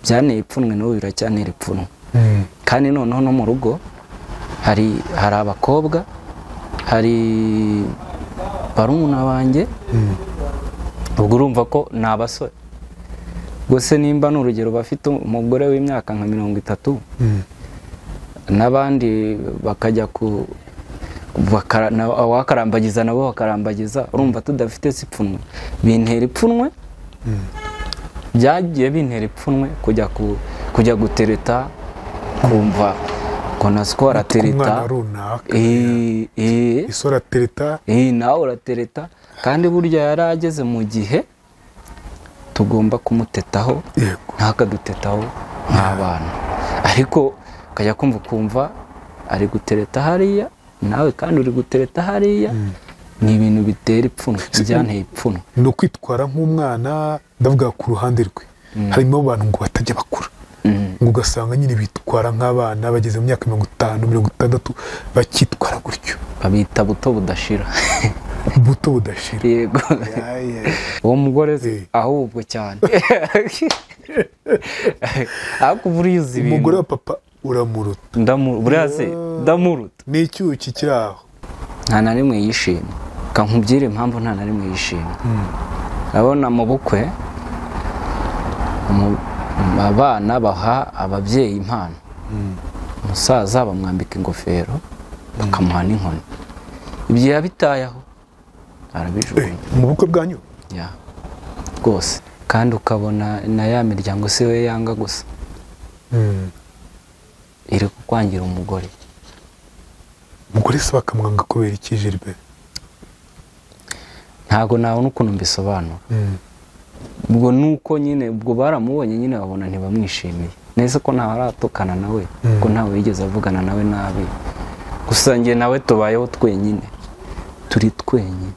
Byanteye ipfunwe n'ubu biracyantera ipfunwe. Kandi noneho no mu rugo hari abakobwa, hari barumuna banjye, ubwo urumva ko ni abasore. Gusa nimba n'urugero bafite umugore w'imyaka nka 30, n'abandi bakajya ku wakarambagiza nabo bakarambagiza, urumva tudafite ipfunwe. Bintera ipfunwe, byagiye bintera ipfunwe kujya gutereta, kumva ko nasiko aratereta, isora tereta, nawe uratereta. Kandi burya yarageze mu gihe tugomba kumutetaho, ntakadutetaho nk'abana. Ariko ukajya kumva ukumva ari gutereta hariya, nawe kandi uri gutereta hariya. Ni ibintu bitera ipfunwe, byanteye ipfunwe. Ni ukwitwara nk'umwana, ndavuga ku ruhande rwe harimo abantu ngo batajya bakura, ngo ugasanga nyine bitwara nk'abana bageze mu myaka 50, 60 bakitwara gutyo, babita buto budashira. Buto budashira, yego. Uwo mugore ahubwo cyane ariko buriya uzi ibintu, umugore wa papa uramuruta. Ndamuruta. Ni icyuki kiri aho. Nta na rimwe yishimye. Kankubwire impamvu nta na rimwe yishimye. Urabona mu bukwe abana baha ababyeyi impano, umusaza bamwambika ingofero bakamuha n'inkoni. Ibyo yabitayeho arabijugunya. Mu bukwe bwanyu? Ya rwose. Kandi ukabona na ya miryango se we yanga gusa, iri kukwangira umugore. Umugore se bakamwanga kubera iki Gilbert? Ntago nabona ukuntu mbisobanura. Ubwo nuko nyine ubwo baramubonye nyine babona ntibamwishimiye. Nese ko ntawe aratukana nawe, ko ntawe yigeze avugana nawe nabi. Gusa njye nawe tubayeho twenyine, turi twenyine,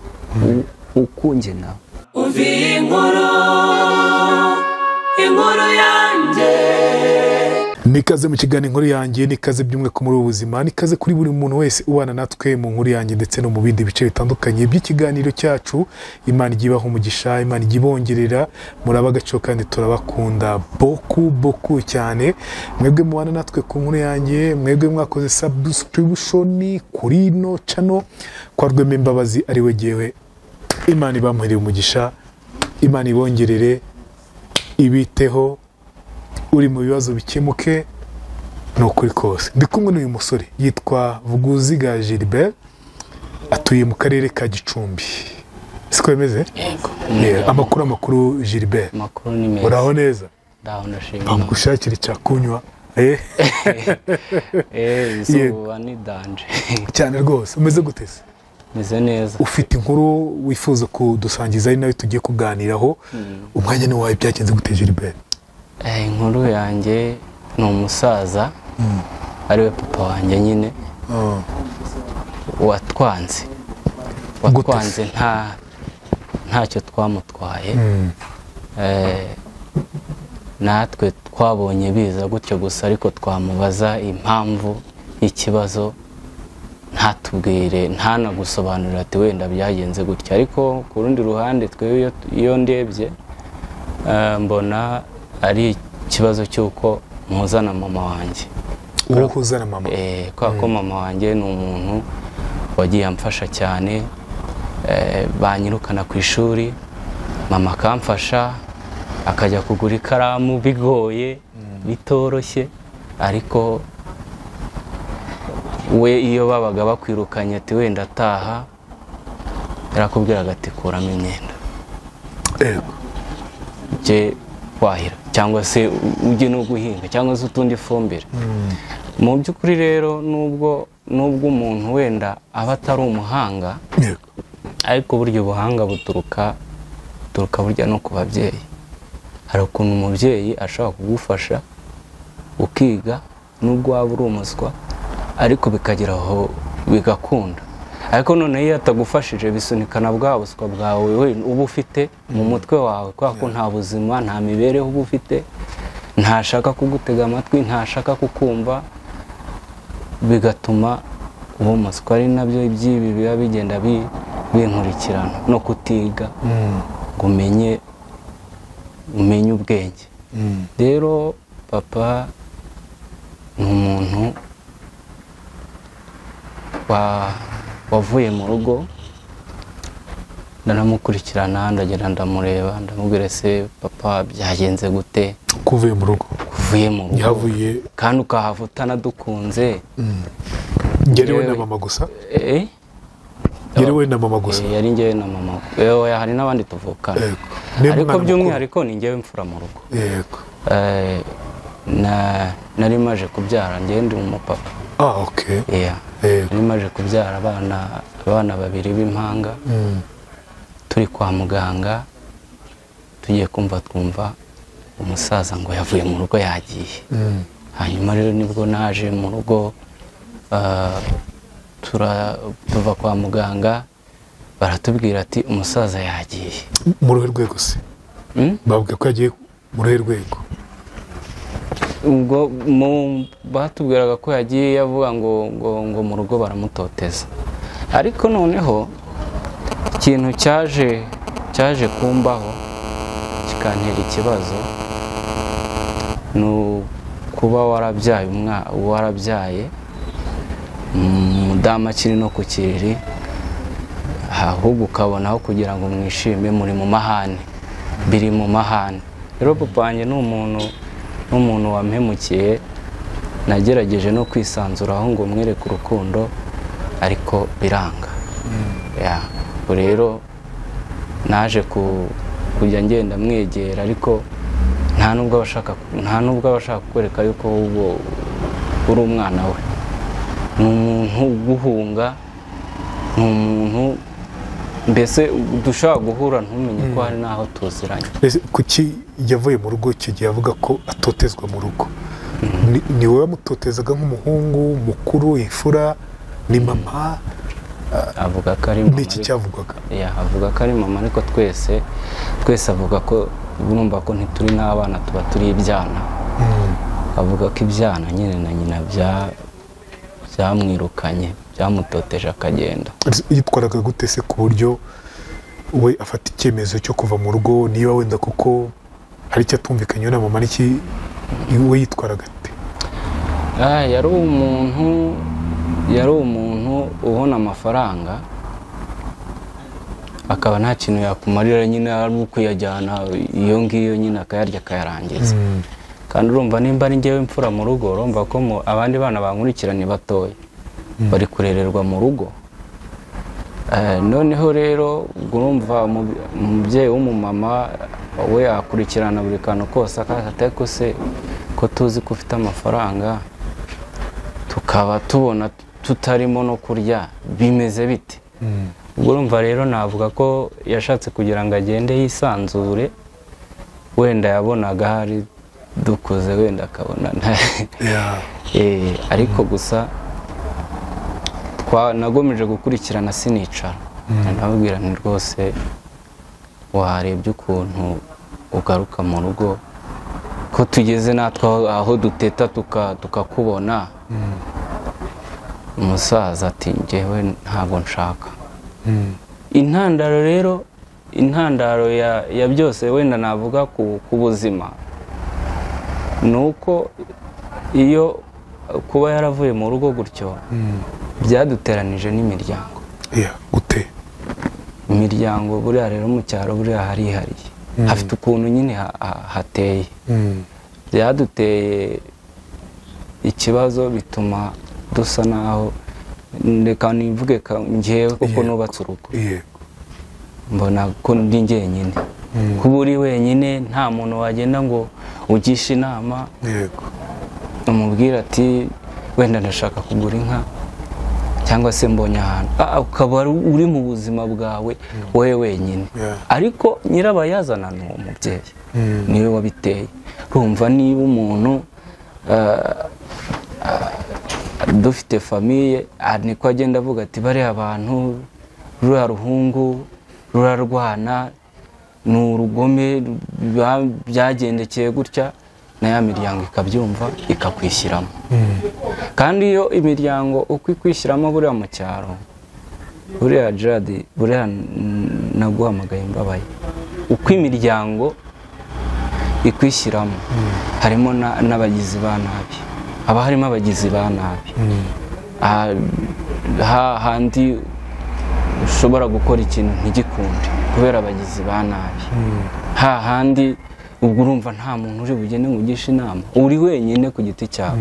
ukunjye nawe. Umvi inkuru, inkuru yanjye. Nikaze mu kiganiro inkuru yanjye, nikaze by'umwe ku muri ubuzima, nikaze kuri buri muntu wese ubana natwe mu nkuru yanjye ndetse no mu bindi bice bitandukanye by'ikiganiro cyacu. Imana ijye ibaha umugisha, Imana ijye ibongerera, muraba agaciro kandi turabakunda boku boku cyane. Mwebwe mubana natwe ku nkuru yanjye, mwebwe mwakoze subscription kuri ino channel kwa Rwema Imbabazi ari we jyewe. Imana ibamuhereye umugisha, Imana ibongerere, ibiteho, uri mu bibazo bikemuke, ni ukuri kose. Ndi kumwe n'uyu musore yitwa Vuguziga Gilbert, atuye mu karere ka Gicumbi. Siko bimeze? Yego. Amakuru Gilbert. Amakuru ni meza. Uraho neza? Ndaho ndashima. Bamugushakira icyakunywa. Izuba ni danje. Cyane rwose. Umeze gute se? Meze neza. Ufite inkuru wifuza kudusangiza ari nawe tugiye kuganiraho. Umwanya ni wawe, byagenze gute Gilbert? Inkuru yanjye ni umusaza ariwe papa wanjye nyine, watwanze ntacyo twamutwaye. Natwe twabonye biza gutyo gusa, ariko twamubaza impamvu y'ikibazo ntatubwire, ntanagusobanurira ati wenda byagenze gutya. Ariko ku rundi ruhande twebwe iyo ndebye mbona ari ikibazo cy'uko mpuzana mama wanjye. Uhuzana mama? Kubera ko mama wanjye ni umuntu wagiye amfasha cyane. Banyirukana ku ishuri, mama akamfasha, akajya kugura ikaramu bigoye, bitoroshye. Ariko we iyo babaga bakwirukanye ati wenda ataha, yarakubwiraga ati kuramo imyenda, ujye kwahira cyangwa se ujye no guhinga cyangwa se utundi ifumbire. Mu by'ukuri rero nubwo umuntu wenda aba atari umuhanga, ariko burya ubuhanga buturuka burya no ku babyeyi. Hari ukuntu umubyeyi ashobora kugufasha ukiga nubwo waba uri umuswa, ariko bikagera aho bigakunda. Ariko none iyo atagufashije bisunikana bwa buswa bwawe we uba ufite mu mutwe wawe, kubera ko nta buzima, nta mibereho uba ufite, ntashaka kugutega amatwi, ntashaka kukumva, bigatuma uba umuswa. Ari nabyo iby'ibi biba bigenda binkurikirana no kutiga ngo umenye ubwenge. Rero papa ni umuntu wavuye mu rugo, ndanamukurikirana, ndagenda ndamureba, ndamubwira se papa byagenze gute? Kuvuye mu rugo. Kuvuye mu rugo. Yavuye kandi ukahava utanadukunze. Yari we na mama gusa? Yari we na mama gusa? Yari njyewe na mama. Oya, hari n'abandi tuvukana. Ariko by'umwihariko ni njyewe mfura mu rugo. Yego. Nari maje kubyara, njyewe ndi umupapa. Okay. Yeah. Nari maje kubyara abana babiri b'impanga. Turi kwa muganga tugiye kumva twumva umusaza ngo yavuye mu rugo yagiye. Hanyuma rero nibwo naje mu rugo, tuva kwa muganga baratubwira ati umusaza yagiye. Mu ruhe rwego se? Bavuga ko yagiye mu ruhe rwego? Ubwo batubwiraga ko yagiye yavuga ngo ngo mu rugo baramutoteza. Ariko noneho ikintu cyaje kumbaho kikantera ikibazo ni kuba warabyaye warabyaye umudamu akiri no ku kiriri, ahubwo ukabona aho kugira ngo mwishime muri mu mahane, biri mu mahane. Rero papa wanjye ni umuntu wampemukiye, nagerageje no kwisanzuraho ngo mwereke urukundo ariko biranga. Rero naje kujya ngenda mwegera, ariko nta nubwo abashaka kukwereka yuko ubwo uri umwana we. Ni umuntu uguhunga, ni umuntu mbese dushobora guhura ntumenye ko hari n'aho tuziranye. Kuki yavuye mu rugo icyo gihe avuga ko atotezwa mu rugo? Ni wowe wamutotezaga nk'umuhungu mukuru, imfura, ni mama? Avuga ko ari mama. Niki cyavugwaga? Avuga ko ari mama, ariko twese avuga ko urumva ko ntituri n'abana, tuba turi ibyana. Avuga ko ibyana nyine na nyina byamwirukanye, byamutoteje akagenda. Yitwaraga gute se ku buryo we afata icyemezo cyo kuva mu rugo, niba wenda kuko hari icyo atumvikanye na mama, n'iki we yitwaraga ate? Yari umuntu ubona amafaranga akaba nta kintu yakumarira nyine, ari ukuyajyana iyo ngiyo nyine akayarya akayarangiza. Kandi urumva nimba ari njyewe mfura mu rugo, urumva ko abandi bana bankurikirana batoya bari kurererwa mu rugo. Noneho rero urumva umubyeyi w'umumama we akurikirana buri kantu kose, akateko se ko tuzi ko ufite amafaranga tukaba tubona tutarimo no kurya, bimeze bite? Ubwo urumva rero navuga ko yashatse kugira ngo agende yisanzure, wenda yabonaga hari dukuze, wenda akabona ariko gusa nagomeje gukurikirana sinicara, ndababwira nti rwose warebye ukuntu ugaruka mu rugo, ko tugeze natwe aho duteta tukakubona. Umusaza ati njyewe ntabwo nshaka. Intandaro rero, intandaro ya byose wenda navuga ku buzima, nuko iyo kuba yaravuye mu rugo gutyo byaduteranije n'imiryango. Gute? Imiryango buriya rero mu cyaro buriya harihariye, hafite ukuntu nyine hateye. Byaduteye ikibazo bituma dusa naho, reka nivuge njyewe kuko nubatse urugo, mbona ko ndi njyenyine. Kuba uri wenyine nta muntu wagenda ngo ugishe inama, umubwira ati wenda ndashaka kugura inka cyangwa se mbonye ahantu, ukaba uri mu buzima bwawe wowe wenyine. Ariko nyirabayazana ni uwo mubyeyi, niwe wabiteye. Urumva niba umuntu dufite famiye, niko agenda avuga ati bariya abantu ruriya ruhungu rurarwana ni urugome, byagendekeye gutya, na ya miryango ikabyumva ikakwishyiramo. Kandi iyo imiryango uko ikwishyiramo buriya mu cyaro, buriya Gerard, buriya naguhamagaye mbabaye, uko imiryango Ikwishyiramo harimo n'abagizi ba nabi, haba harimo abagizi ba nabi handi ushobora gukora ikintu ntigikunde kubera abagizi ba nabi, hahandi ubwo urumva nta muntu uri bugende ngo ugishe inama, uri wenyine ku giti cyawe.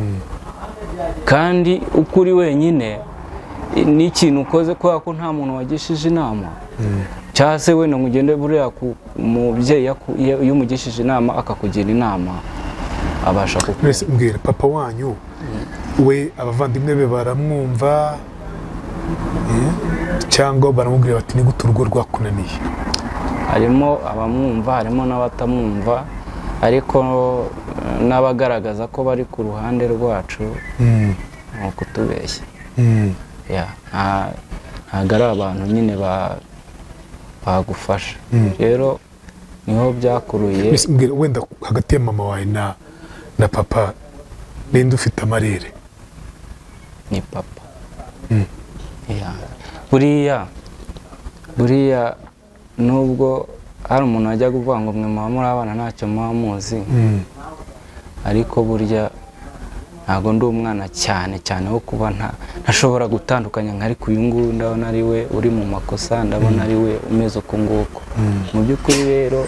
Kandi uko uri wenyine n'ikintu ukoze kubera ko nta muntu wagishije inama, cyangwa se wenda ngo ugende buriya ku mubyeyi iyo umugishije inama akakugira inama abasha kukumva. Mbwira papa wanyu we abavandimwe be baramwumva cyangwa baramubwira bati ni gute urugo rwakunaniye? Harimo abamwumva, harimo n'abatamwumva, ariko n'abagaragaza ko bari ku ruhande rwacu ni ukutubeshya. Ntabwo ari abantu nyine bagufasha. Rero niho byakuruye. Wenda hagati ya mama wawe na papa ninde ufite amarere? Ni papa. Buriya nubwo hari umuntu wajya kuvuga ngo mwe muba muri abana ntacyo muba muzi, ariko burya ntabwo ndi umwana cyane cyane wo kuba ntashobora gutandukanya nka ariko uyu nguyu ndabona ari we uri mu makosa, ndabona ari we umeze uku nguku. Mu by'ukuri rero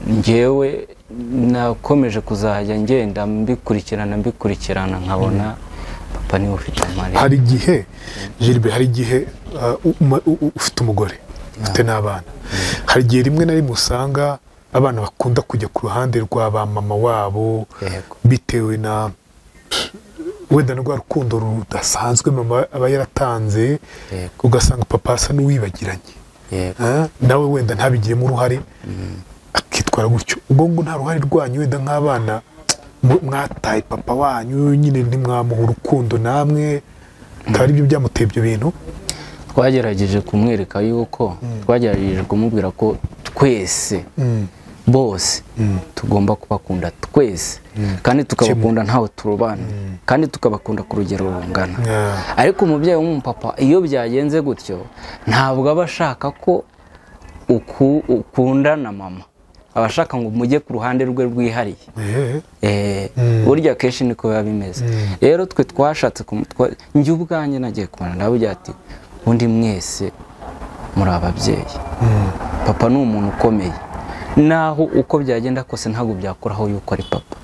njyewe nakomeje kuzajya ngenda mbikurikirana nkabona papa niwe ufite amarere. Hari igihe Gilbert, hari igihe ufite umugore ufite n'abana, hari igihe rimwe na rimwe usanga abana bakunda kujya ku ruhande rwa ba mama wabo bitewe na wenda rwa rukundo rudasanzwe mama aba yaratanze, ugasanga papa asa n'uwibagiranye, nawe wenda ntabigiremo uruhare akitwara gutyo. Ubwo ngo nta ruhare rwanyu wenda nk'abana mwataye papa wanyu nyine ntimwamuha urukundo namwe, akaba aribyo byamuteye ibyo bintu? Twagerageje kumwereka yuko twagerageje kumubwira ko twese bose tugomba kubakunda twese, kandi tukabakunda ntawe turobana, kandi tukabakunda ku rugero rungana. Ariko umubyeyi w'umupapa iyo byagenze gutyo ntabwo aba ashaka ko ukunda na mama, aba ashaka ngo mujye ku ruhande rwe rwihariye. Burya kenshi niko biba bimeze. Rero twe twashatse njye ubwanjye nagiye kubana ndavuga ati undi mwese muri ababyeyi, papa ni umuntu ukomeye, naho uko byagenda kose ntabwo byakoraho yuko ari papa,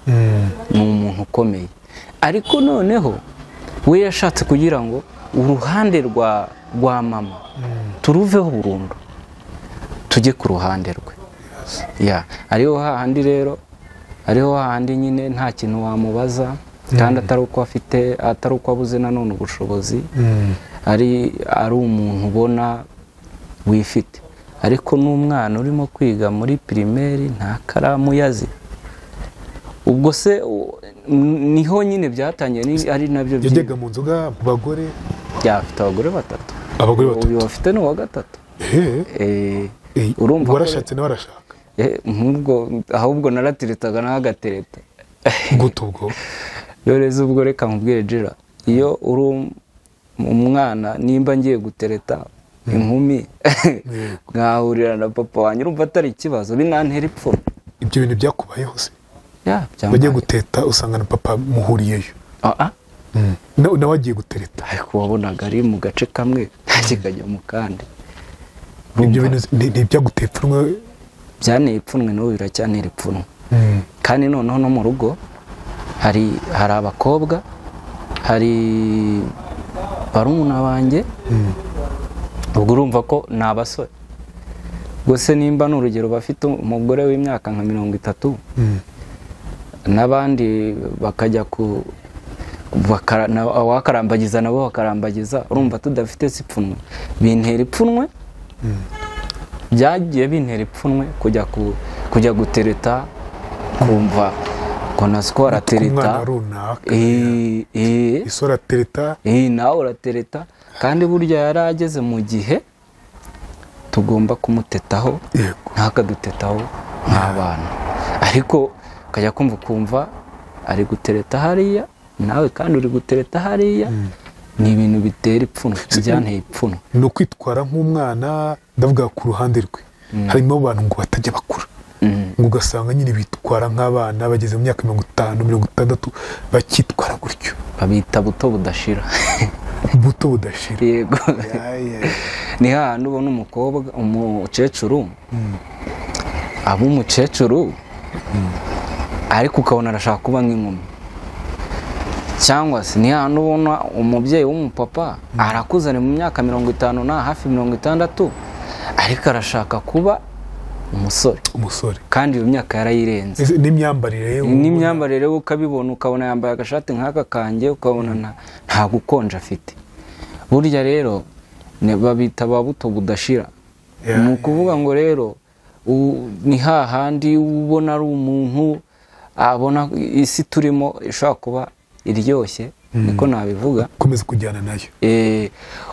ni umuntu ukomeye. Ariko noneho we yashatse kugira ngo uruhande rwa mama turuveho burundu tujye ku ruhande rwe. Ariho hahandi rero, ariho hahandi nyine nta kintu wamubaza, kandi atari uko afite, atari uko abuze nanone ubushobozi, ari umuntu ubona wifite. Ariko n'umwana urimo kwiga muri primaire nta karamu yazi. Ubwo se niho nyine byatangiye, ari nabyo yajyaga mu nzoga mu bagore. Afite abagore batatu. Abagore batatu. Uyu afite n'uwa gatatu. Urumva warashatse nawe arashaka? Nk'ubwo ahubwo narateretaga nawe agatereta. Gute ubwo? Yoreze ubwo reka nkubwire Jira, iyo uri umwana nimba ngiye gutereta inkumi nkahurira na papa wanjye urumva atari ikibazo, binantera ipfunwe. Ibyo bintu byakubayeho se? Bagiye guteta usanga na papa muhuriyeyo? Nawe agiye gutereta? Ariko wabonaga ari mu gace kamwe kikajya mu kandi. Ibyo bintu ntibyaguteye ipfunwe? Byanteye ipfunwe n'ubu biracyantera ipfunwe. Kandi noneho no mu rugo hari abakobwa, hari barumuna banjye, ubwo urumva ko ni abasore. Gusa nimba n'urugero bafite umugore w'imyaka nka 30, n'abandi bakajya ku wakarambagiza nabo bakarambagiza, urumva tudafite ipfunwe. Bintera ipfunwe, byagiye bintera ipfunwe kujya gutereta, kumva ko na siko aratereta, isora tereta, nawe uratereta. Kandi burya yarageze mu gihe tugomba kumutetaho, ntakadutetaho nk'abana. Ariko ukajya kumva ukumva ari gutereta hariya, nawe kandi uri gutereta hariya, ni ibintu bitera ipfunwe, byanteye ipfunwe. Ni ukwitwara nk'umwana, ndavuga ku ruhande rwe. Harimo abantu ngo batajya bakura, ngo ugasanga nyine bitwara nk'abana bageze mu myaka 50, 60 bakitwara gutyo. Babita buto budashira. Buto budashira. Yego. Ni hahandi ubona umukobwa umukecuru, aba umukecuru ariko ukabona arashaka kuba nk'inkumi, cyangwa se ni hahandi ubona umubyeyi w'umupapa arakuzana mu myaka 50 na hafi 60 ariko arashaka kuba umusore. Umusore. Kandi iyo myaka yarayirenze. N'imyambarire ye ukabibona, ukabona yambaye agashati nk'aka kanjye, ukabona nta gukonja afite. Burya rero babita ba buto budashira. Ni ukuvuga ngo rero ni hahandi ubona ari umuntu abona isi turimo ishobora kuba iryoshye, niko nabivuga, komeza kujyana nayo,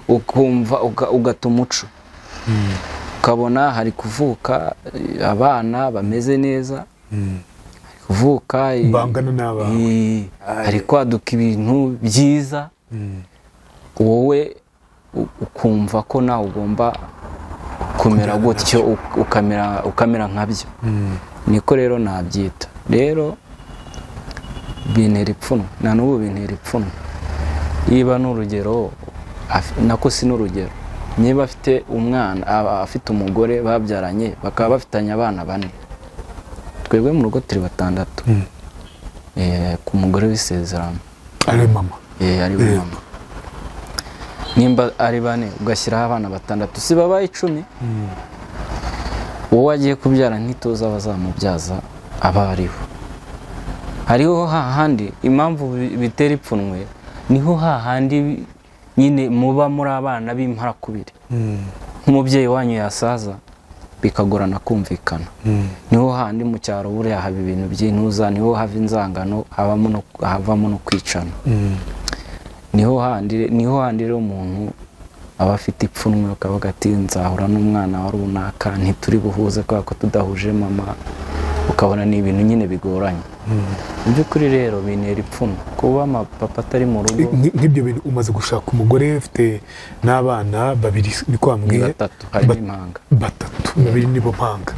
ukumva ugata umuco, ukabona hari kuvuka abana bameze neza, hari kuvuka bangana n'abawe, hari kwaduka ibintu byiza, wowe ukumva ko nawe ugomba kumera gutyo, ukamera nkabyo. Niko rero nabyita. Rero bintera ipfunwe, na n'ubu bintera ipfunwe. Niba n'urugero, nako si n'urugero, niba afite umwana, afite umugore babyaranye bakaba bafitanye abana 4, twebwe mu rugo turi 6, ku mugore w'isezerano ari mama, ari mama, nimba ari 4 ugashyiraho abana 6, si babaye 10. Uwo agiye kubyara ntituza bazamubyaza aba ariho. Hariho hahandi impamvu bitera ipfunwe, niho hahandi nyine muba muri abana b'imparakubiri. Nk'umubyeyi wanyu yasaza bikagorana kumvikana. Niho hahandi mu cyaro buriya haba ibintu by'intuza, niho hava inzangano, havamo no kwicana. Niho hahandi rero umuntu aba afite ipfunwe, ukavuga ati nzahura n'umwana wa runaka ntituri buhuze kubera ko tudahuje mama, ukabona ni ibintu nyine bigoranye. Mu by'ukuri rero bintera ipfunwe kuba papa atari mu rugo. Nk'ibyo bintu umaze gushaka umugore ufite n'abana 2, niko wambwiye? 3, harimo impanga. 3, 2 nibo mpanga.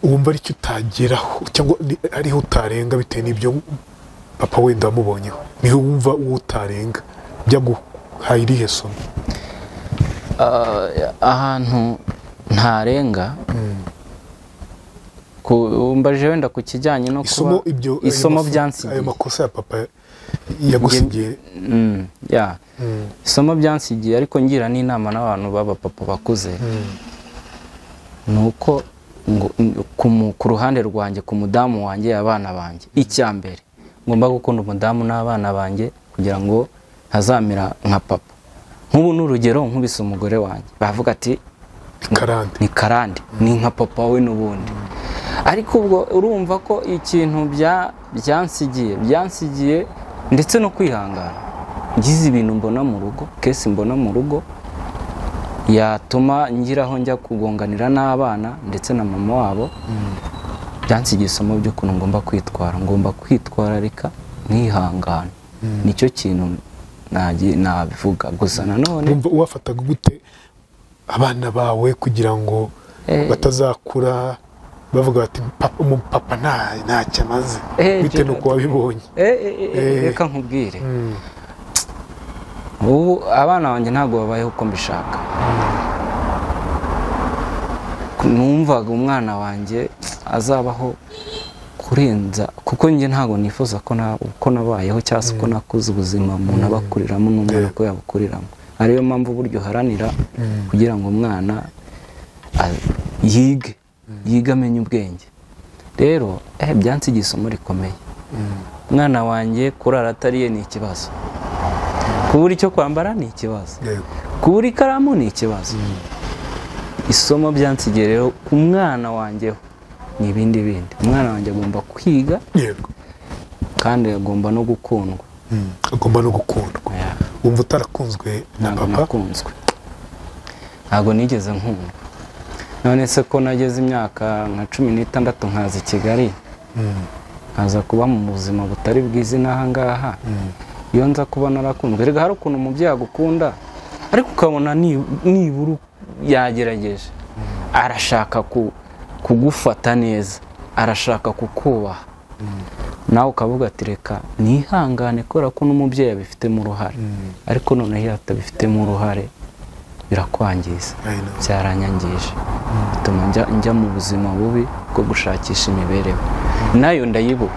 Wumva ari cyo utageraho cyangwa ariho utarenga bitewe n'ibyo papa wenda wamubonyeho, niho wumva uwo utarenga byaguhaye irihe somo? Ahantu ntarenga umbaje wenda ku kijyanye no kuba isomo byansigiye, ayo makosa ya papa yagusigiye. Isomo byansigiye, ariko ngira n'inama n'abantu baba papa bakuze, nuko ku ruhande rwanjye, ku mudamu wanjye, abana banjye, icya mbere ngomba gukunda umudamu n'abana banjye kugira ngo ntazamera nka papa. Nk'ubu n'urugero nkubise umugore wanjye bavuga ati ni karande, ni nka papa we n'ubundi. Ariko ubwo urumva ko ikintu byansigiye ndetse no kwihangana. Ngize ibintu mbona mu rugo, kesi mbona mu rugo yatuma ngiraho njya kugonganira n'abana ndetse na mama wabo, byansigiye isomo by'ukuntu ngomba kwitwara, ngomba kwitwararika nkihangana. Nicyo kintu nabivuga. Gusa nanone wumva uwafataga gute abana bawe kugira ngo batazakura bavuga bati papa ntacyo amaze, bitewe n'uko wabibonye? Reka nkubwire, ubu abana banjye ntabwo babayeho uko mbishaka. Numvaga umwana wanjye azabaho kurenza, kuko njye ntabwo nifuza ko nabayeho cyangwa se ko nakuze ubuzima umuntu abakuriramo n'umwana ko yabukuriramo. Ariyo mpamvu buryo uharanira kugira ngo umwana yige amenye ubwenge. Rero byansigiye isomo rikomeye. Umwana wanjye kurara atariye ni ikibazo, kubura icyo kwambara ni ikibazo, kubura ikaramu ni ikibazo. Isomo byansigiye rero ku mwana wanjye ni ibindi bindi. Umwana wanjye agomba kwiga, kandi agomba no gukundwa. Agomba no gukundwa. Wumva utarakunzwe na papa? Nakunzwe, ntabwo nigeze nkundwa. None se ko nageze imyaka nka 16 nkaza i Kigali, nkaza kuba mu buzima butari bwiza n'aha ngaha, iyo nza kuba narakunzwe. Erega hari ukuntu umubyeyi agukunda ariko ukabona nibura yagerageje. Arashaka kugufata neza, arashaka kukubaha. Nawe ukavuga ati reka nihangane kubera ko n'umubyeyi abifitemo uruhare. Ariko noneho iyo atabifitemo uruhare birakwangiza. Byaranyangije. Bituma njya mu buzima bubi bwo gushakisha imibereho. Nayo ndayibura.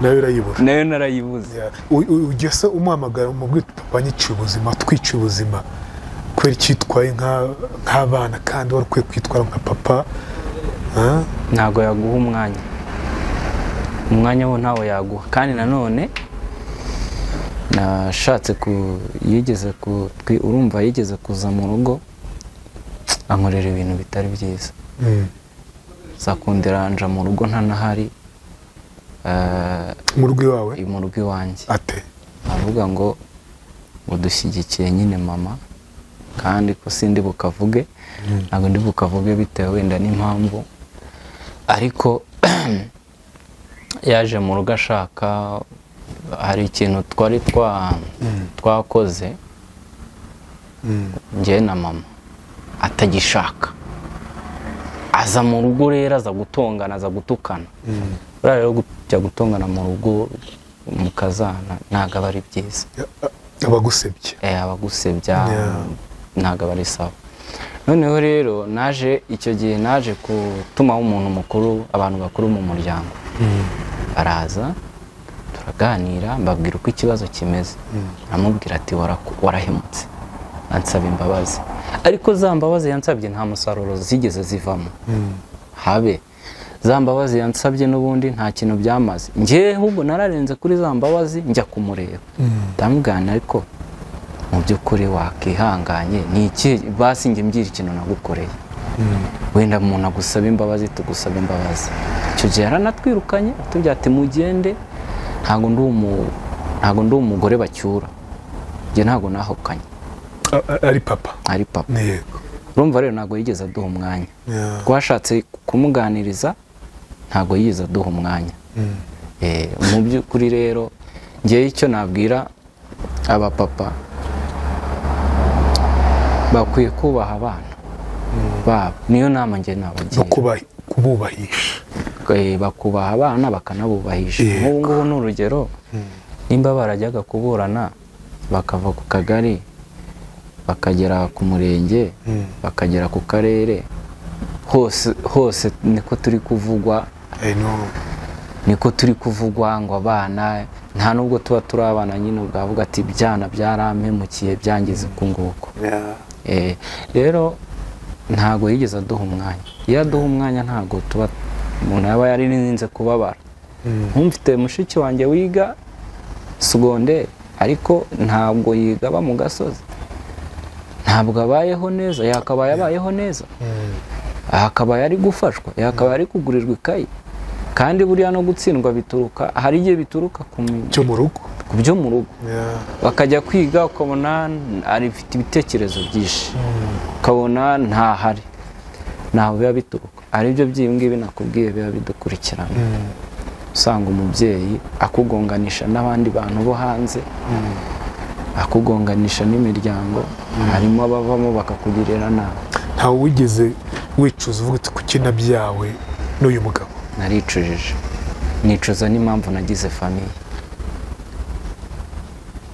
Nayo urayibura. Nayo narayibuze. Ujya se umuhamagara umubwira papa nyiciye ubuzima, twiciye ubuzima. Kubera cyitwaye nk'abana kandi wari ukwiye kwitwara nka papa. Ntabwo yaguha umwanya. Umwanya wo ntawo yaguha. Kandi nanone nashatse yigeze urumva yigeze kuza mu rugo ankorera ibintu bitari byiza. Zakundiranja mu rugo ntanahari. Mu rugo iwawe? Mu rugo iwanjye. Ate? Avuga ngo dushyigikiye nyine mama, kandi ko sindi bukavuge, ntabwo ndi bukavuge bitewe wenda n'impamvu, ariko yaje mu rugo ashaka hari ikintu twari twakoze njye na mama atagishaka. Aza mu rugo rero aza gutongana, aza gutukana. Buriya rero kujya gutongana mu rugo mukazana ntabwo aba ari byiza. Abagusebye. Abagusebya ntabwo aba ari sawa. Noneho rero naje icyo gihe naje gutumaho umuntu mukuru, abantu bakuru mu muryango. Baraza turaganira, mbabwira uko ikibazo kimeze. Aramubwira ati warahemutse, ansaba imbabazi. Ariko za mbabazi yansabye nta musaruro zigeze zivamo. Habe za mbabazi yansabye n'ubundi nta kintu byamaze. Njye ahubwo nararenze kuri za mbabazi njya kumureba. Ndamugana ariko mu by'ukuri wakihanganye ni iki basi njye mbwira ikintu nagukoreye. Wenda umuntu agusaba imbabazi tugusaba imbabazi. Icyo gihe yaranatwirukanye atubwira ati mugende, ntabwo ndi umugore bacyura. Njye ntabwo nahukanye. Ari papa. Ari papa. Yego. Urumva rero ntabwo yigeze aduha umwanya. Twashatse kumuganiriza ntabwo yigeze aduha umwanya. Mu by'ukuri rero njye icyo nabwira abapapa, bakwiye kubaha abana babo. Niyo nama njye nabagira. Kububahisha. Bakubaha abana bakanabubahisha. Nk'ubu ngubu ni urugero, nimba barajyaga kuburana bakava ku kagari bakagera ku murenge, bakagera ku karere, hose hose niko turi kuvugwa. Niko turi kuvugwa ngo abana nta nubwo tuba turi abana nyine ubwavuga ati byana byarampemukiye byangize ku nguko. Rero ntago yigeze aduha umwanya. Iyo aduha umwanya ntago tuba umuntu yaba yaririnze kubabara. Nkumfite mushiki wanjye wiga secondaire ariko ntabwo yiga ba mu gasozi. Ntabwo abayeho neza, yakabaye abayeho neza. Akabaye ari gufashwa, yakabaye ari kugurirwa ikayi. Kandi buriya no gutsindwa bituruka, hari igihe bituruka ku byo mu rugo. Ku byo mu rugo. Bakajya kwiga ukabona arifite ibitekerezo byinshi. Ukabona ntahari. Naho biba bituruka. Ari byo by'ibingibi nakubwiye biba bidukurikirana. Usanga umubyeyi akugonganisha n'abandi bantu bo hanze. Akugonganisha n'imiryango, harimo abavamo bakakugirira nabi. Ntawe wigeze wicuza uvuga uti kuki nabyawe n'uyu mugabo? Naricujije. Nicuza n'impamvu nagize famille.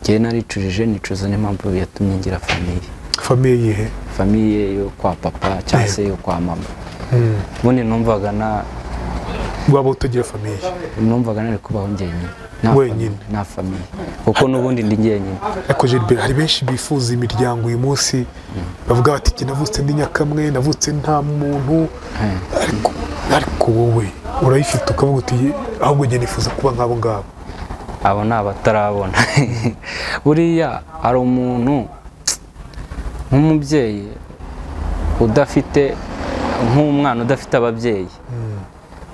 Njye naricujije, nicuza n'impamvu yatumye ngira famille. Famille yihe? Famille yo kwa papa cyangwa se yo kwa mama. Ubundi numvaga na waba utagira famille. Numvaga nari kubaho njyenyine. Wenyine. Nta famille. Kuko n'ubundi ndi njyenyine. Ariko Gilbert, hari benshi bifuza imiryango uyu munsi bavuga bati njye navutse ndi nyakamwe, navutse nta muntu, ariko wowe urayifite ukavuga uti ahubwo njye nifuza kuba nk'abo ngabo. Abo ni abatarabona. Buriya hari umuntu nk'umubyeyi udafite, nk'umwana udafite ababyeyi.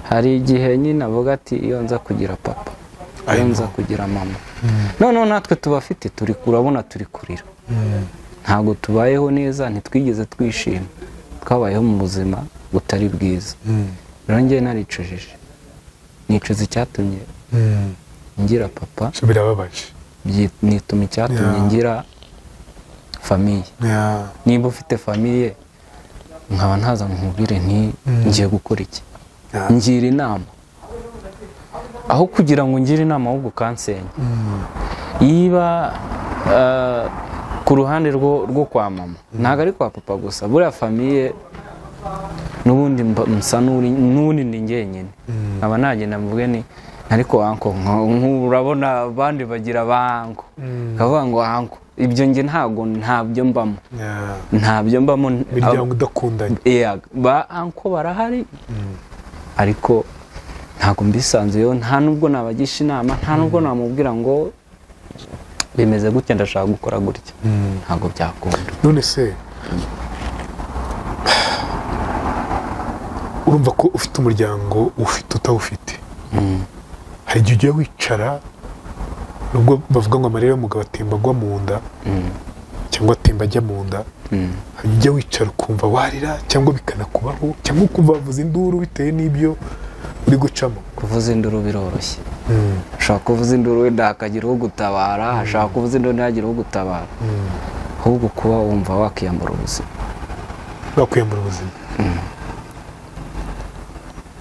Hari igihe nyine avuga ati iyo nza kugira papa, iyo nza kugira mama. Noneho natwe tubafite turi kurabona turi kurira. Ntabwo tubayeho neza, ntitwigeze twishima. Twabayeho mu buzima butari bwiza. Rero njye naricujije. Nicuza icyatumye ngira papa. Birababaje. Nituma icyatumye ngira famille. Niba ufite famille Nkaba ntaza nkubwire nti ngiye gukora iki, ngira inama. Aho kugira ngo ngire inama ahubwo kansenya. Yiba ku ruhande rwo kwa mama, ntabwo ari kwa papa gusa, buriya famiye n'ubundi nsa n'ubundi ni njyenyine. Nkaba nagenda mvuge ni ariko anko, urabona abandi bagira banko, kavuga ngo anko, ibyo nge ntago ntabyo mbamo. Ntabyo mbamo. Miryango udakundanye. Ba anko barahari, ariko ntago mbisanzuyeho, nta nubwo nabagisha inama, nta nubwo namubwira ngo bimeze gutya ndashaka gukora gutya. Ntago byakunda. None se urumva ko ufite umuryango ufite utawufite? Hari igihe ujya wicara, nubwo bavuga ngo amarira y'umugabo atemba agwa mu nda, cyangwa atemba ajya mu nda, hari igihe ujya wicara ukumva warira, cyangwa bikanakubaho, cyangwa ukumva wavuza induru bitewe n'ibyo uri gucamo. Kuvuza induru biroroshye. Ushobora kuvuza induru wenda hakagira uwo gutabara, hashobora kuvuza induru ntihagire uwo gutabara. Ahubwo kuba wumva wakiyambura ubuzima. Wakwiyambura ubuzima.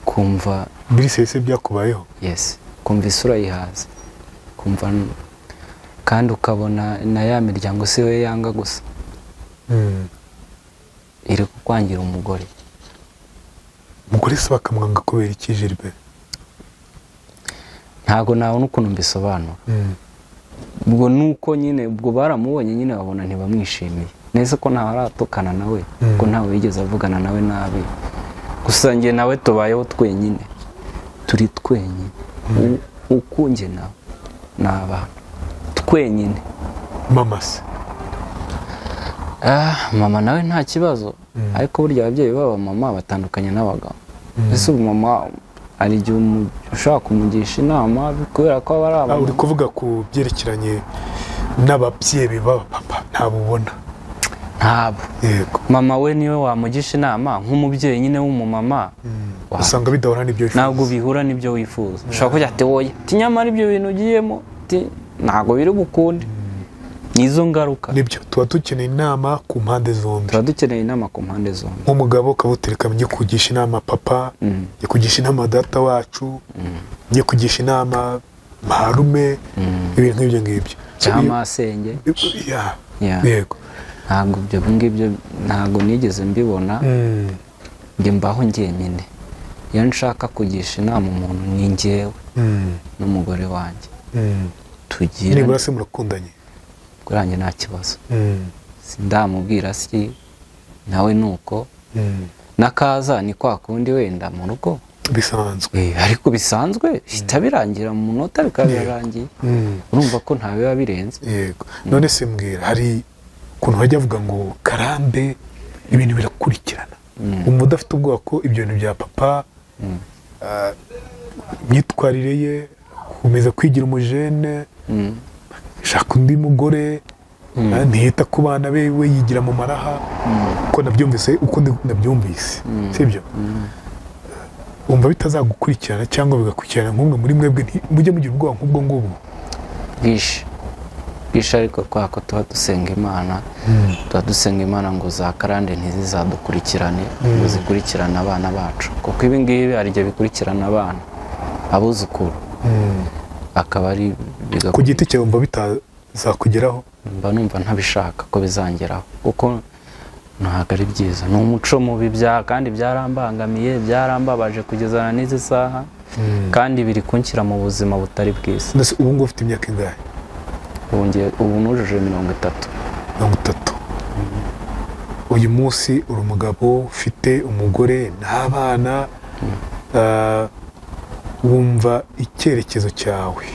Kumva biri byakubayeho. Yes, kumva isura yihaze, kumva kandi ukabona na ya miryango si we yanga gusa, iri kukwangira umugore. Umugore se bakamwanga kubera iki Gilbert? Ntago nabona ukuntu mbisobanura. Ubwo nuko nyine ubwo baramubonye nyine babona ntibamwishimiye. Nese ko ntawe aratukana nawe, ko ntawe yigeze avugana nawe nabi. Gusa njye nawe tubayeho twenyine, turi twenyine, ukunjye nawe n'abana twenyine. Mama se? Mama nawe nta kibazo, ariko burya ababyeyi baba mama batandukanye n'abagabo. Ese ubu mama hari igihe ushobora kumugisha inama kubera ko aba ari abana. Uri kuvuga ku byerekeranye n'ababyeyi baba papa ntabwo ubona? Ntabwo. Yego. Mama we niwe wamugisha inama nk'umubyeyi nyine w'umumama. Usanga bidahura n'ibyo wifuza. Ntabwo bihura n'ibyo wifuza. Ushobora kugira ati woye, ati nyamara ibyo bintu ugiyemo ntabwo biri bukunde. Nizo ngaruka. Nibyo, tuba dukeneye inama ku mpande zombi. Tuba dukeneye inama ku mpande zombi. Nk'umugabo ukabutereka njye kugisha inama papa, njye kugisha inama data wacu, njye kugisha inama marume, ibintu nk'ibyo ngibyo. Cyangwa senge. Yego. Ntabwo ibyo ngibyo ntabwo nigeze mbibona. Njye mbaho njyenyine. Iyo nshaka kugisha inama umuntu ni njyewe n'umugore wanjye. Tugira. Nibura se murakundanye? Kuranjye nta kibazo. Sindamubwira si nawe nuko. Nakaza ni kwa kundi wenda mu rugo bisanzwe. Ariko bisanzwe hita birangira mu munota bikabirangiye. Urumva ko nta biba birenze. Yego. None se mbwira hari ukuntu bajya bavuga ngo karambe ibintu birakurikirana. Umva udafite ubwoba ko ibyo bintu bya papa, imyitwarire ye, gukomeza kwigira umujene, shaka undi mugore, ntiyita ku bana be, we yigira mu maraha, uko nabyumvise, uko nabyumvise, sibyo? Umva bitazagukurikirana cyangwa bigakurikirana nk'umwe muri mwebwe, mujye mugira ubwoba nk'ubwo ngubwo. Bwinshi. Bwinshi ariko kwa ko tuba dusenga Imana, tuba dusenga Imana ngo za karande ntizizadukurikirane, ngo zikurikirane abana bacu. Kuko ibi ngibi hari igihe bikurikirana abana, abuzukuru. Akaba ari ku giti cyawe umva bitazakugeraho? Mba numva ntabishaka ko bizangeraho, kuko ntabwo ari byiza. Ni umuco mubi kandi byarambangamiye, byarambabaje kugeza n'izi saha, kandi biri kunshyira mu buzima butari bwiza. Ndetse ubu ngubu ufite imyaka ingahe? Ubu nujuje 30. 30. Uyu munsi uri umugabo ufite umugore n'abana, wumva icyerekezo cyawe,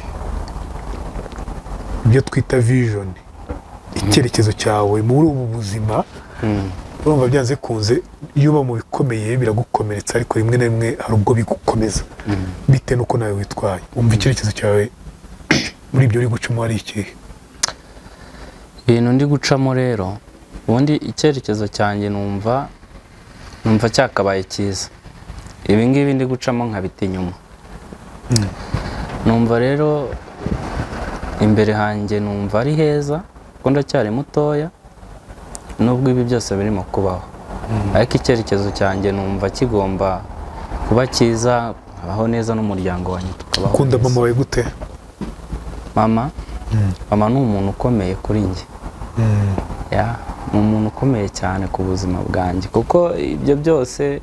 ibyo twita vision, icyerekezo cyawe muri ubu buzima, urumva byanze kunze iyo uba mu bikomeye biragukomeretsa, ariko rimwe na rimwe hari ubwo bigukomeza bitewe n'uko nawe witwaye. Wumva icyerekezo cyawe muri ibyo uri gucamo ari ikihe? Ibintu ndi gucamo rero, ubundi icyerekezo cyanjye numva cyakabaye cyiza. Ibi ngibi ndi gucamo nkabita inyuma. Numva rero imbere hanjye numva ari heza, kuko ndacyari mutoya, nubwo ibi byose birimo kubaho. Ariko icyerekezo cyanjye numva kigomba kuba cyiza, abaho neza n'umuryango wanjye tukabaho. Ukunda mama wawe gute? Mama? Mama ni umuntu ukomeye kuri njye. Ya, ni umuntu ukomeye cyane ku buzima bwanjye, kuko ibyo byose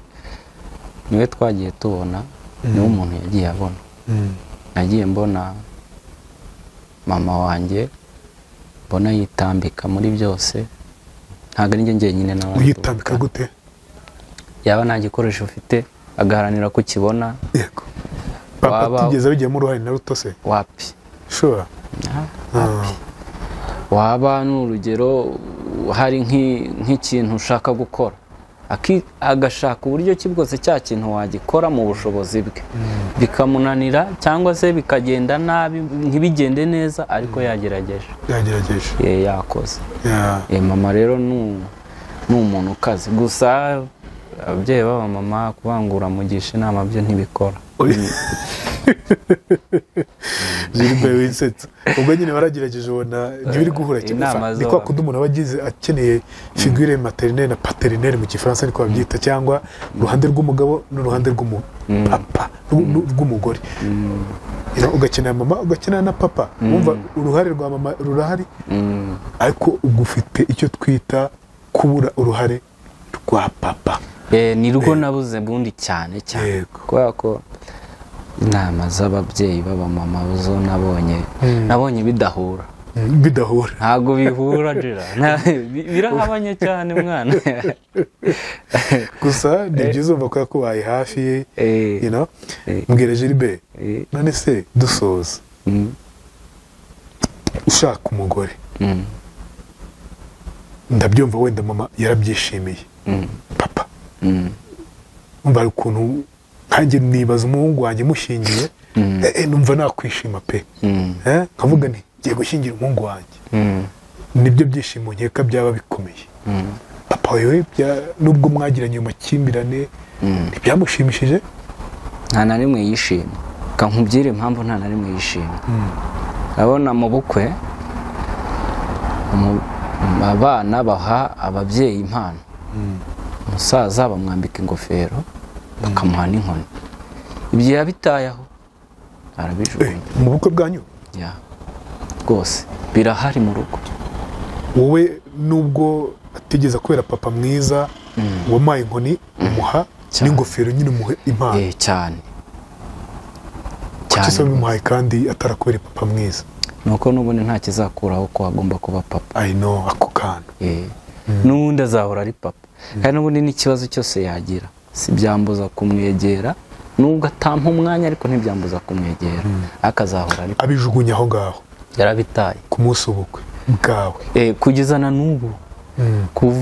niwe twagiye tubona, niwe umuntu yagiye abona. Nagiye mbona mama wanjye, mbona yitambika muri byose, ntabwo ari njye njyenyine nawe. Uyitambika gute? Yaba nta gikoresho ufite agaharanira kukibona. Yego. Papa atigeze abigiramo uruhare na ruto se? Wapi. Sure. Wapi. Waba n'urugero hari nk'ikintu ushaka gukora, agashaka uburyo ki bwose cya kintu wagikora mu bushobozi bwe, bikamunanira cyangwa se bikagenda nabi ntibigende neza, ariko yagerageje. Yagerageje. Yakoze. Mama rero ni umuntu ukaze. Gusa ababyeyi baba mama kubangura mugisha inama byo ntibikora. Gilbert winsetsa. Ubwo nyine waragerageje ubona ntibiri guhura cyane. Ni kwa kundi umuntu aba agize akeneye figure maternelle na paternelle mu Gifaransa niko babyita, cyangwa uruhande rw'umugabo n'uruhande rw'umupapa rw'umugore. Ugakenera mama ugakenera na papa. Wumva uruhare rwa mama rurahari, ariko ugufite icyo twita kubura uruhare rwa papa. Ni rwo nabuze bundi cyane cyane, kubera ko inama z'ababyeyi baba mama zo nabonye bidahura. Bidahura. Ntabwo bihura jira. Birahabanye cyane mwana. Gusa ni byiza umva ko yakubaye hafi, you know. Mbwira Gilbert, none se dusoza. Ushaka umugore. Ndabyumva wenda mama yarabyishimiye. Papa. Umva ukuntu nkanjye nibaza umuhungu wanjye mushingiye, numva nakwishima pe. Nkavuga nti ngiye gushyingira umuhungu wanjye. Nibyo byishimo nkeka byaba bikomeye. Papa wewe nubwo mwagiranye amakimbirane ntibyamushimishije? Nta na rimwe yishimye. Kankubwire impamvu nta na rimwe yishimye. Urabona mu bukwe abana baha ababyeyi impano. Umusaza bamwambika ingofero bakamuha n'inkoni. Ibyo yabitayeho arabijugunya. Mu bukwe bwanyu? Ya. Rwose birahari mu rugo. Wowe nubwo atigeze kubera papa mwiza, wamuhaye inkoni umuha n'ingofero nyine umuhe impano. Cyane. Kuki se wabimuhaye kandi atarakubera papa mwiza? Nuko n'ubundi nta kizakuraho ko agomba kuba papa. I know ako kantu. N'ubundi azahora ari papa. Kandi n'ubundi n'ikibazo cyose yagira si byambuza kumwegera, nubwo atampa umwanya ariko ntibyambuza kumwegera, akazahora ari abijugunya aho ngaho. Yarabitaye ku munsi w'ubukwe bwawe. Kugeza na n'ubu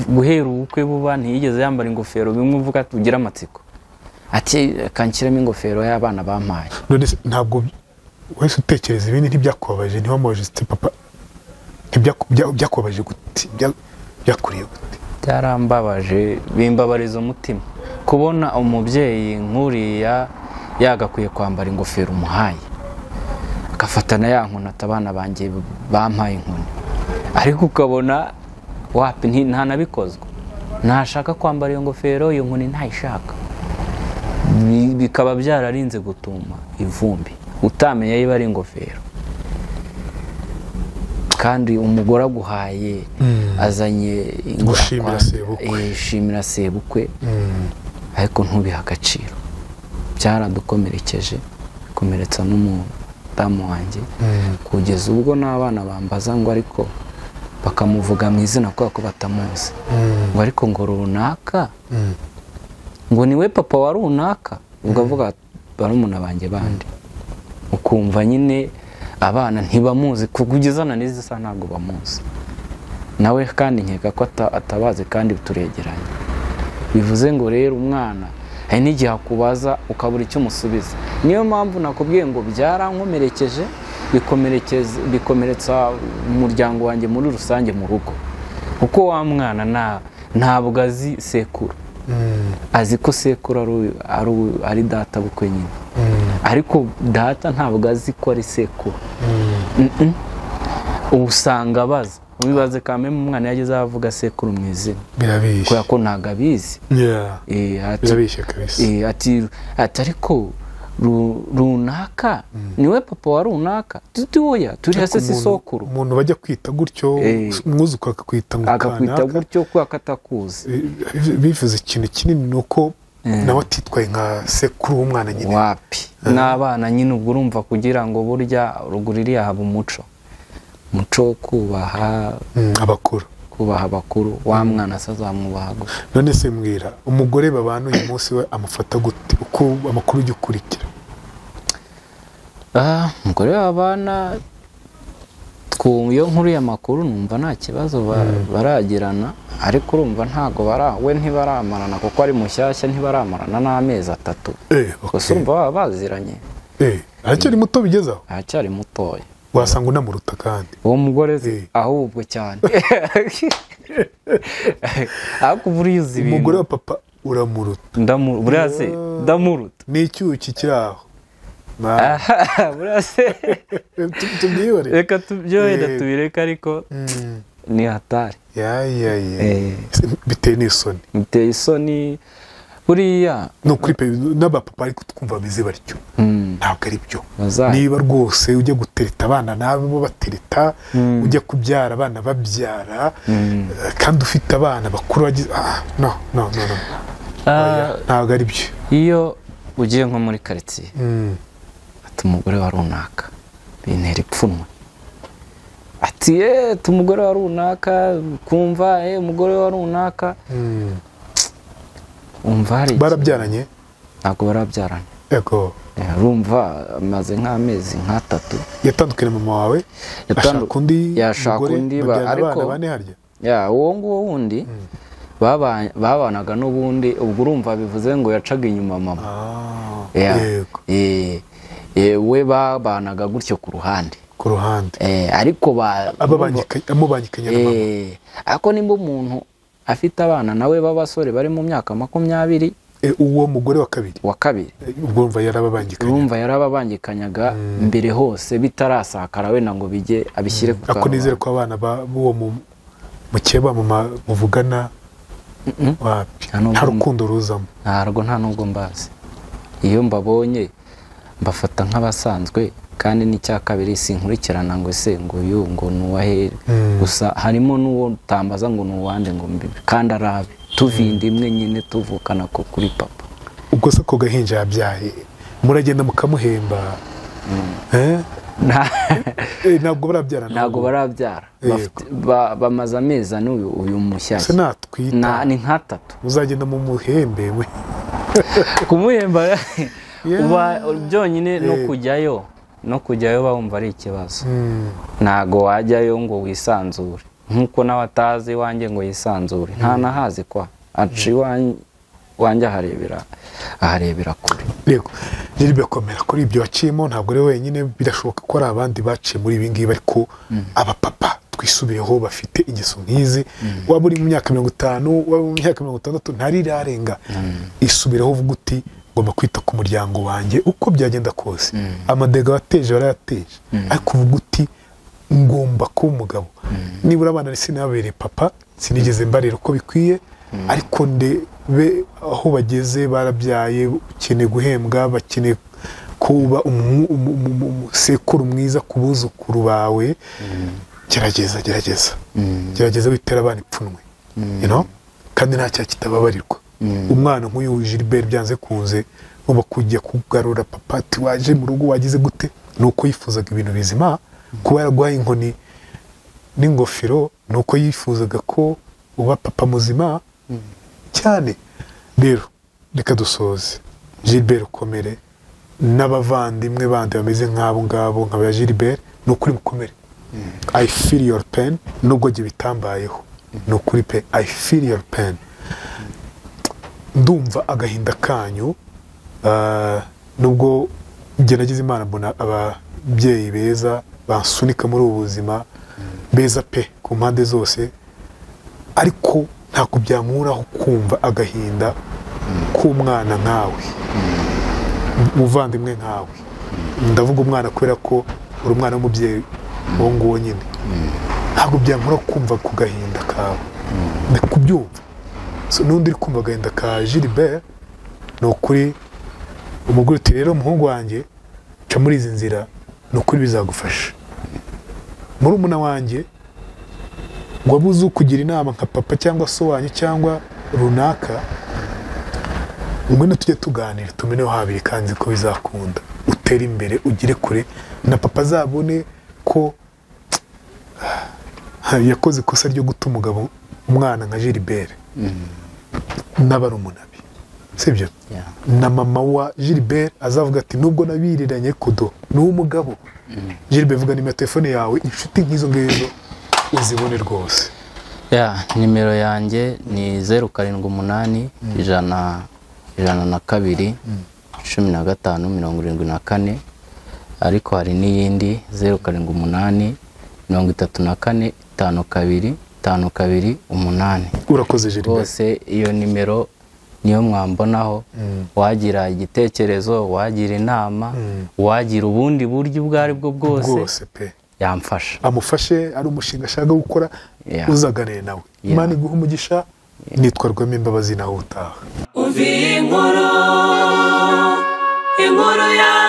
guhera ubukwe buba ntiyigeze yambara ingofero, bimwe uvuga ati ugira amatsiko ati kanshyiramo ingofero y'abana bampaye. None ntabwo wese utekereza ibindi ntibyakubabaje? Ntiwamubaje papa ntibyakubabaje gute? Byakuriye gute? Byarambabaje, bimbabariza umutima kubona umubyeyi nk'uriya yagakwiye kwambara ingofero umuhaye, agafatana ya nkoni ati abana banjye bampaye inkoni, ariko ukabona wapi ntanabikozwa, ntashaka kwambara iyo ngofero, iyo nkoni ntayishaka. Bikaba byararinze gutuma ivumbi utamenya yiba ari ingofero. Kandi umugore aguhaye azanye gushimira sebukwe, shimira sebukwe, ariko ntubiha agaciro. Byaradukomerekeje, bikomeretsa n'umudamu wanjye, kugeza ubwo n'abana bambaza ngo ariko bakamuvuga mu izina kubera ko batamuzi, ngo ariko ngo runaka ngo niwe papa wa runaka, ubwo avuga barumuna banjye bandi, ukumva nyine abana ntibamuzi kugeza na n'izi saha ntabwo bamuzi. Nawe kandi nkeka ko atabazi kandi turegeranye. Bivuze ngo rero umwana hari n'igihe akubaza ukabura icyo umusubiza. Niyo mpamvu nakubwiye ngo byarankomerekeje, bikomeretsa umuryango wanjye muri rusange mu rugo. Kuko wa mwana ntabwo azi sekuru. Azi ko sekuru ari data bukwe nyine. Ariko data ntabwo azi ko ari sekuru. Usanga abaza Ubibaze kame umwana yageze avuga sekuru mu izina birabishye kubera ko ntago abizi. Birabishye kabisa. Ati ariko runaka niwe papa wa runaka, tuti oya turi hase si sokuru. Umuntu bajya kwita gutyo, umwuzukuru akakwita ngo akakwita gutyo kuko akatakuzi, bivuze ikintu kinini nuko nawe atitwaye nka sekuru w'umwana nyine. Wapi n'abana nyine ubwo urumva kugira ngo burya ruguru iriya haba umuco wo kubaha abakuru, kubaha abakuru, wa mwana se azamwubaha gute? None se mbwira, umugore babana uyu munsi we amufata gute uko amakuru ujya ukurikira? Umugore babana iyo nkuru y'amakuru numva nta kibazo baragirana, ariko urumva ntago we ntibaramarana kuko ari mushyashya, ntibaramarana n'amezi 3. Gusa urumva baba baziranye. Aracyari muto bigezaho? Aracyari mutoya. Wasanga unamuruta kandi uwo mugore ahubwo cyane. Ariko buriya uzi ibintu, umugore wa papa uramuruta. Buriya se ndamuruta, ni icyuki kiri aho. Buriya se reka tubyohera tubireke, ariko ni hatari. Biteye n'isoni, biteye isoni buriya. No kuri pe n'abapapa ariko twumva bameze batyo, ntabwo ari byo. Niba rwose ujya gutereta abana nabo batereta, ujya kubyara abana babyara, kandi ufite abana bakuru bagize no no no no, ntabwo ari byo. Iyo ugiye nko muri quartier ati umugore wa runaka bintera ipfunwe, ati umugore wa runaka, kumva umugore wa runaka. Umva hari barabyaranye? Ntabwo barabyaranye. Yego. Urumva amaze nk'amezi nka 3. Yatandukanye mama wawe? Yashaka undi ariko bane harya? Ya uwo nguwo wundi babanaga n'ubundi, ubwo urumva bivuze ngo yacaga inyuma mama. Yego. We babanaga gutyo ku ruhande. Ku ruhande. Ariko amubangikanye na mama. Ariko nimba umuntu afite abana nawe b'abasore bari mu myaka 20, uwo mugore wa kabiri ubwo urumva yarababangikanye, urumva yarababangikanyaga mbere hose bitarasakara wenda ngo bijye abishyire ku karubanda. Ako nizere ko abana b'uwo mukeba muvugana wapi nta rukundo ruzamo? Ntarwo, nta nubwo mbazi. Iyo mbabonye mbafata nk'abasanzwe, kandi n'icya kabiri sinkurikirana ngo ese ngo uyu ngo nuwahere. Gusa harimo n'uwo tambaza ngo nuwande ngo mbibe, kandi arabe tuvinda imwe nyine tuvukana ko kuri papa. Ubwo se ko gahinja yabyaye muragenda mukamuhemba? Ntabwo barabyara. Ntabwo barabyara, bamaze amezi ane uyu mushyashya. Natwita ni nka 3. Muzagenda mumuhembe we? Kumuhemba uba byonyine no kujyayo bawumva ari ikibazo. Ntago wajyayo ngo wisanzure nkuko nawe atazi iwanjye ngo yisanzure, nta nahazi kwa aca iwanjye aharebera kure. Yego Gilbert, komera kuri ibyo waciyemo, ntabwo ari wenyine, birashoboka ko ari abandi baciye muri ibi ngibi, ariko abapapa twisubiyeho bafite ingeso nk'izi. Waba uri mu myaka 50, waba mu myaka 60, ntarirarenga, isubireho uvuga uti ngomba kwita ku muryango wanjye uko byagenda kose. Amadega wateje warayateje, ariko uvuga uti ngomba kuba umugabo. Nibura abana sinabereye papa, sinigeze mbarera uko bikwiye, ariko ndebe aho bageze barabyaye, ukeneye guhembwa, bakeneye kuba umusekuru mwiza ku buzukuru bawe. Gerageza gerageza gerageza witera abana ipfunwe, you know, kandi nta cyaha kitababarirwa. Umwana nk'uyu Gilbert byanze kunze uba kujya kugarura papa ati waje mu rugo wagize gute, nuko yifuzaga ibintu bizima. Kuba yaragwaye inkoni n'ingofero nuko yifuzaga ko uba papa muzima cyane. Rero reka dusoze, Gilbert ukomere, n'abavandimwe bandi bameze nk'abo ngabo nka ba Gilbert, nukuri mukomere. I feel your pain, nubwo jye bitambayeho, nukuri pe, I feel your pain. Ndumva agahinda kanyu, nubwo njye nagize Imana mbona ababyeyi beza bansunika muri ubu buzima, beza pe ku mpande zose, ariko ntabwo byankuraho kumva agahinda k'umwana nkawe, umuvandimwe nkawe. Ndavuga umwana kubera ko uri umwana w'umubyeyi uwo nguwo nyine. Ntabwo byankora kumva ku gahinda kawe, ndakubyumva. So n'undi uri kumva agahinda ka Gilbert, ni ukuri umugore uti rero umuhungu wanjye ca muri izi nzira, ni ukuri bizagufasha. Murumuna wanjye wabuze ukugira inama nka papa cyangwa so wanyu cyangwa runaka, ngwino tujye tuganira tumeneho habiri kandi ko bizakunda, utere imbere ugire kure, na papa azabone ko yakoze ikosa ryo guta umugabo umwana nka Gilbert n'abarumuna be, sibyo? Na mama wa Gilbert azavuga ati nubwo nabiriranye kudo ni umugabo. Gilbert, vuga nimero telefone yawe, inshuti nk'izo ngizo uzibone rwose. Nimero yanjye ni 078 102 15 74, ariko hari n'iyindi 078 34 52 52 8. Urakoze Gilbert. Rwose iyo nimero niyo mwambonaho, wagira igitekerezo, wagira inama, wagira ubundi buryo ubwo ari bwo bwose pe yamfasha, amufashe. Ari umushinga ashaka gukora, uzaganire nawe. Imana iguhe umugisha. Nitwa Rwema Imbabazi, nawe utaha. Umva inkuru, inkuru ya